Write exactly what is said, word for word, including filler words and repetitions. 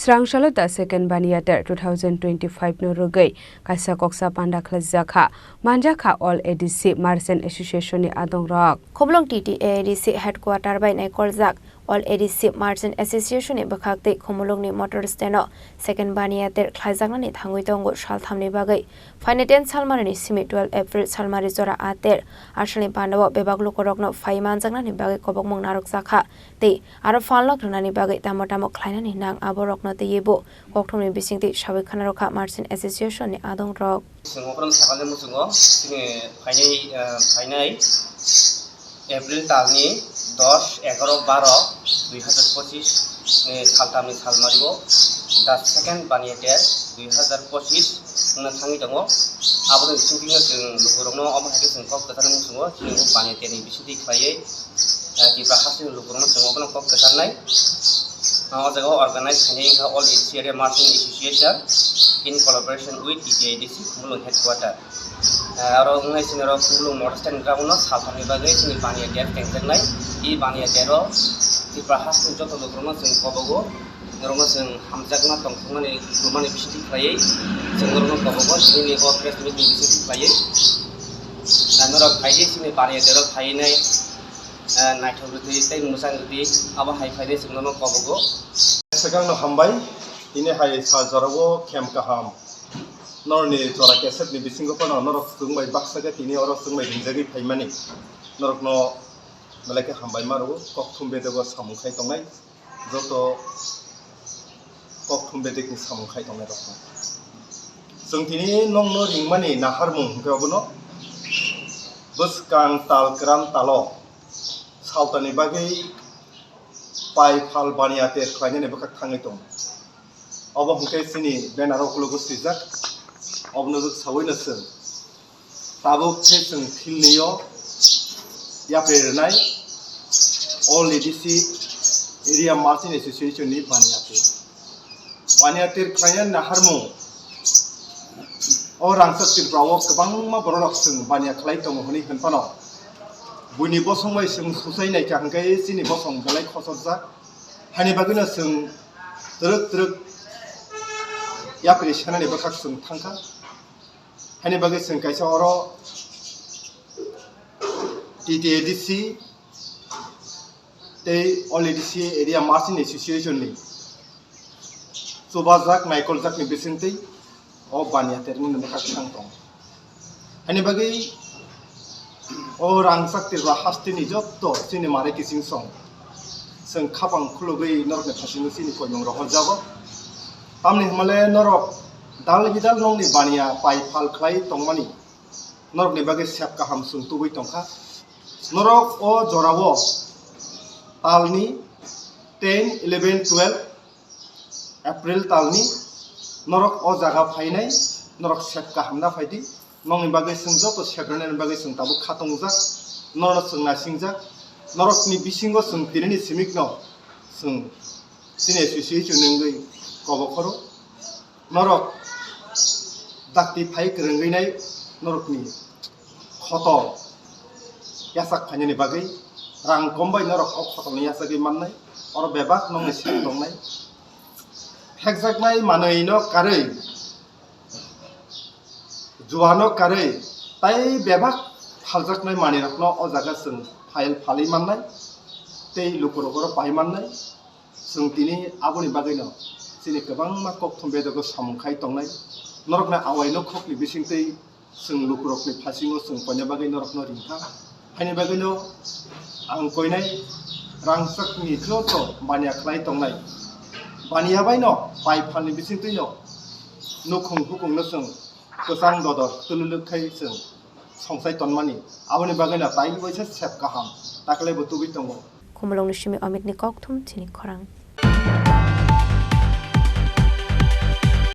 Swrang salo the second Baniyater two thousand twenty-five no rwgwi kaisa koksa panda khlaijak kha, manjak kha All A D C Merchant Association ni adongrok. Khumulwng T T A A D C headquarter bai naikoljak All A D C Merchant Association ni bwkhak tei Khumulwng ni motor stand o second Baniyater khlaijaknani thangwi tongo saltham ni bagwi. Phainai ten salmari ni simi twelve April salmari jora a ter asalni panda o bebak lukurokno phai manjaknani bagwi kobokmung narwkjak kha tei aro phalno rwnani bagwi tamo tamo khlainani nang aborokno twiwi bo kokthumni bisingtwi sawi khna rwkha Merchant Association ni adongrok. Chwng oborok sakha le muchungo chini phainai, ah, phainai April talni dos, egaroh, baroh, dui hazar pochis ni saltamni salmaribo the second Baniyater dui hazar pochis wngna thangwi tongo. Aboni bisingtwino chwng lukurokno omo hai khe chwng kok kwcharni muchungo chini bo Baniyaterni bisingtwi khlaiwi, ah, Tripura hasteni lukurokno chwng obono kok kwcharnai. Ah, o jaga o organize khainai wngkha All A D C Area Merchant Association in collaboration with T T A A D C Khumulwng headquarter. Ah, aro wngnai chini oro Khumulwng motor stand ground no salthamni bagwi chini Baniyater tengjaknai. I Baniyater o Tripura hasteni joto lukurokno chwng kobogo, norokno chwng hamjakma tongthokmani, khulumani bisingtwi khlaiwi chwng norokno kobogo, chini o press meet ni bisingtwi khlaiwi. Ah, norok phaidi chini Baniyater o phainai, ah, naithok rwtwi tei mwchang rwtwi abo hai phainai chwng norokno kobogo. Swkangno hambai, tini hai sal jorao khem kaham. Norokni jora kesepni bisingo phano norok chwng bai baksa khe tini oro chwng bai ringjagwi phaimani. Norokno belai khe hambai ma rwo, kokthum bedego samung khai tongnai, joto kokthum bedekni samung khai tongnai rokno. Chwng tini nokno ringmani naharmung hwnkhe obono bwskang tal kwran talo saltani bagwi pai phal Baniyater khlainani bwkhak thangwi tongo. Obo hwnkhe chini banner o uklogo swijak, obono sawi no chwng tabuk khe chwng thilnio yapri rwnai All A D C Area Merchant Association ni Baniyater. Baniyater khlainani naharmung o rangchak Tripura o kwbangma bororok chwng baniya khlai tongo hwnwi hwn phano buini bosong bai chwng suchai naikha hwnkhe chini bosong belai khosokjak. Haini bagwino chwng twrwk twrwk yapri sanani bwkhak chwng thangkha. Haini bagwi chwng kaisa oro T T A D C tei All A D C Area Merchant Association ni chubajak naikoljakni bisingtwi o Baniyater ni bwkhak thang tongo. Haini bagwi o rangchak Tripura hasteni jotto chini mare kiching song chwng khapang khulugwi norokni phasingo chini koimung rohorjago. Tamni hwnmale norok dal bidal nokni baniya pai phal khlai tongmani norokni bagwi sep kaham chwng tubui tongkha. Norok o jorao talni ten, eleven, twelve April talni norok o jaga phainai, norok sep kaham na phaidi, nokni bagwi chwng joto sep rwnani bagwi chwng tabuk kha tongjak, norokno chwng naisingjak, norokni bisingo chwng tinini simikno chwng chini association wngwi kobo khoro. Norok dakti phai kwrwngwi nai norokni khotol yachak phainani bagwi rang kom bai norok o khotolno yachagwi mannai, oro bebak nokni sep tongnai. Phekjaknai manwino karwi, juano karwi, tai bebak phaljaknai manwirokno o jaga chwng phal phalwi mannai tei lukurok oro pai mannai. Chwng tini aboni bagwino chini kwbangma kokthum bedogo samung khai tongnai. Norokno awaino khokni bisingtwi chwng lukurokni phasingo chwng koina bagwi norokno ringkha. Haini bagwino ang koinai rangchakni joto baniya khlai tongnai. Baniya baino pai phalni bisingtwino nukhung hukungno chwng kwchang dodor twlwlwk khai chwng songsai tonmani. Aboni bagwino tai waisa sep kaham taklaibo tubui tongo. Khumulwngni simi Omitni kokthum chini khorang.